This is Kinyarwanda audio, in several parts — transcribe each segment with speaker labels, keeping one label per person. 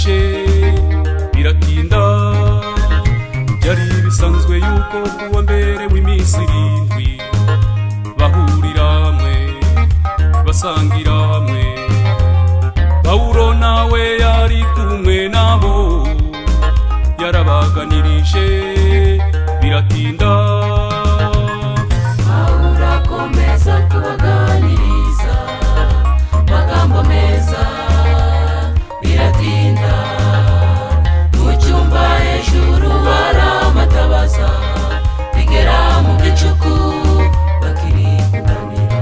Speaker 1: Yarabaganirije biratinda. Byari bisanzwe yuko kuwa mbere w'iminsi 7 bahurira hamwe, basangira hamwe. Pawulo nawe yari kumwe nabo, yarabaganirije biratinda.
Speaker 2: Pawulo akomeza kubaganiriza magambo meza biratinda. Mu cyumba hejuru hari amatabaza, bigera mu gicuku bakiri kuganira.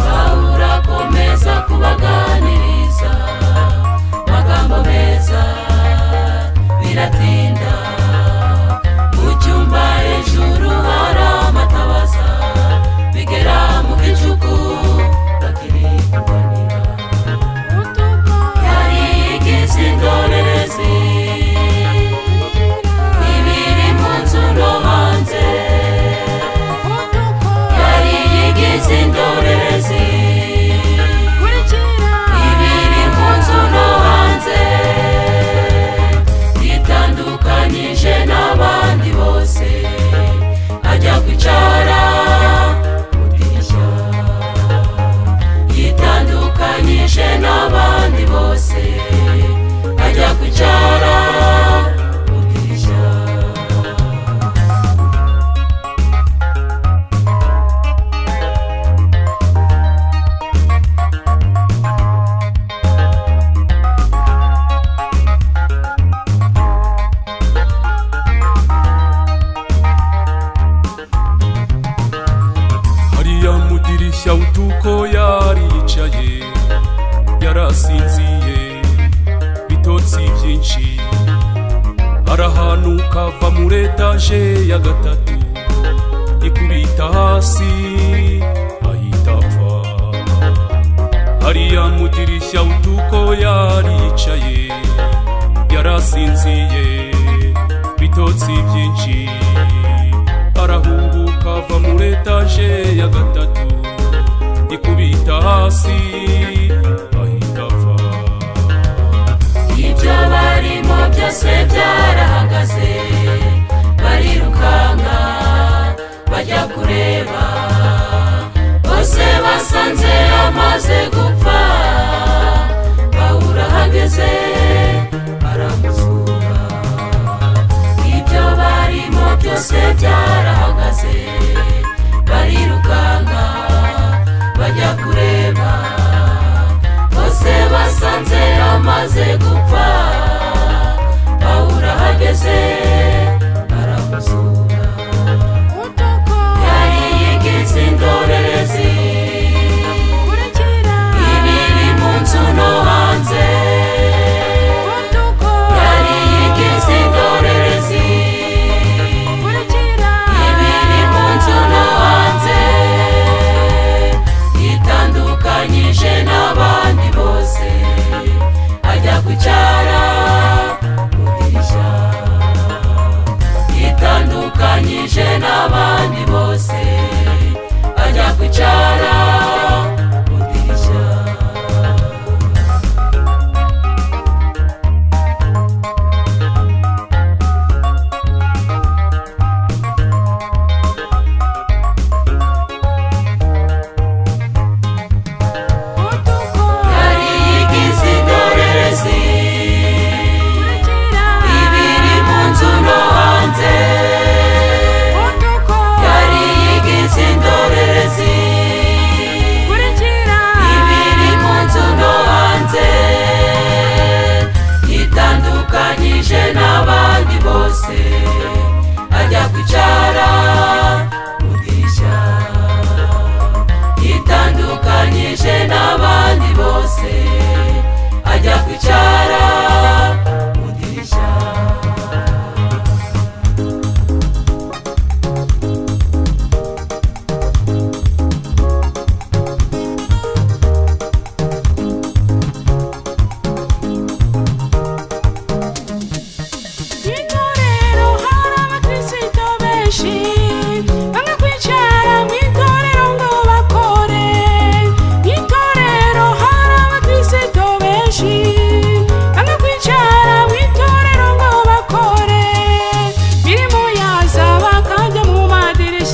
Speaker 2: Pawulo akomeza kubaganiriza magambo meza biratinda. Mu cyumba hejuru hari amatabaza, bigera mu gicuku bakiri kuganira. Yari yigize indorerezi ibiri mu nzu no hanze. Yari yigize indorerezi ibiri mu nzu no hanze, yitandukanyije n'abandi bose, ajya kwicara mu dirishya. Yitandukanyije n'abandi bose, ajya kwicara mu dirishya.
Speaker 1: Hariya mu dirishya utuko yari yicaye, yarasinziye bitotsi byinshi. Arahanuka ava muri etaje ya gatatu, ikubita hasi ahita apfa. Hariya mu dirishya utuko yari yicaye, yarasinziye bitotsi byinshi. Arahubuka ava muri etaje ya gatatu, ikubita hasi ahita apfa.
Speaker 2: Ibyo barimo byose byarahagaze, barirukanka bajya kureba. Bose basanze amaze gupfa. Pawulo ahageze aramuzura. Ibyo barimo byose byarahagaze, barirukanka bajya kureba. Bose basanze amaze gupfa. Pawulo ahageze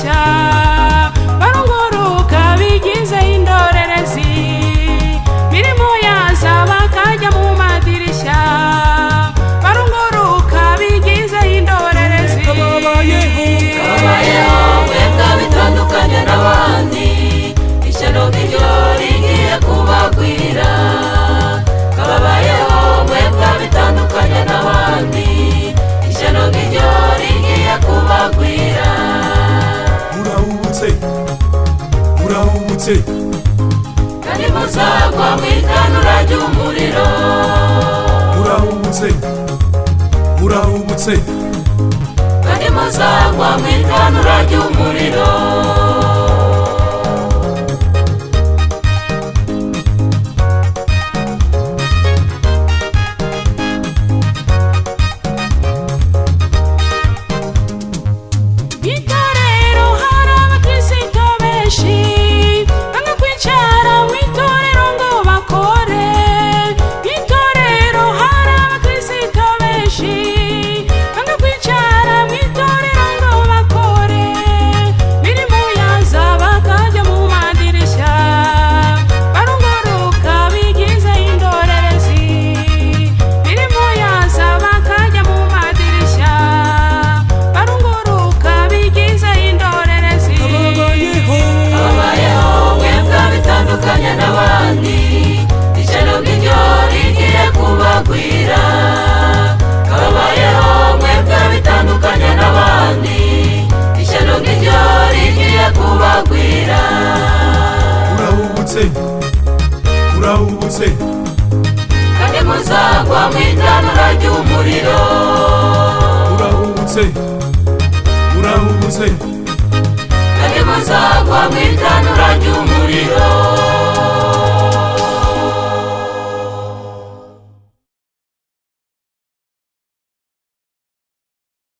Speaker 3: madirishya, barunguruka bigize indorerezi. Mirimo yaza bakajya mu madirishya, barunguruka bigize indorerezi.
Speaker 1: Kababayeho.
Speaker 2: Kababayeho mwebwe bitandukanye n'abandi, ishyano nk'iryo rigiye kubagwira. Kababayeho mwebwe bitandukanye n'abandi, ishyano nk'iryo rigiye kubagwira.
Speaker 1: Murahubutse, murahubutse.
Speaker 2: Kandi muzagwa mu itanura ry'umuriro.
Speaker 1: Murahubutse, murahubutse.
Speaker 2: Kandi muzagwa mu itanura ry'umuriro.
Speaker 3: Itorero hari abakristo benshi banga kwicara mu itorero ngo bakore. Itorero hari abakristo benshi banga kwicara mu itorero ngo bakore. Mirimo yaza bakajya mu madirishya, barunguruka bigize indorerezi. Mirimo yaza bakajya mu madirishya, barunguruka bigize indorerezi.
Speaker 1: Kababayeho.
Speaker 2: Kababayeho mwebwe bitandukanye n'abandi, ishyano nk'iryo rigiye kubagwira. Kababayeho mwebwe bitandukanye n'abandi, ishyano nk'iryo rigiye kubagwira.
Speaker 1: Murahubutse, murahubutse.
Speaker 2: Kandi muzagwa mu itanura ry'umuriro.
Speaker 1: Murahubutse, murahubutse.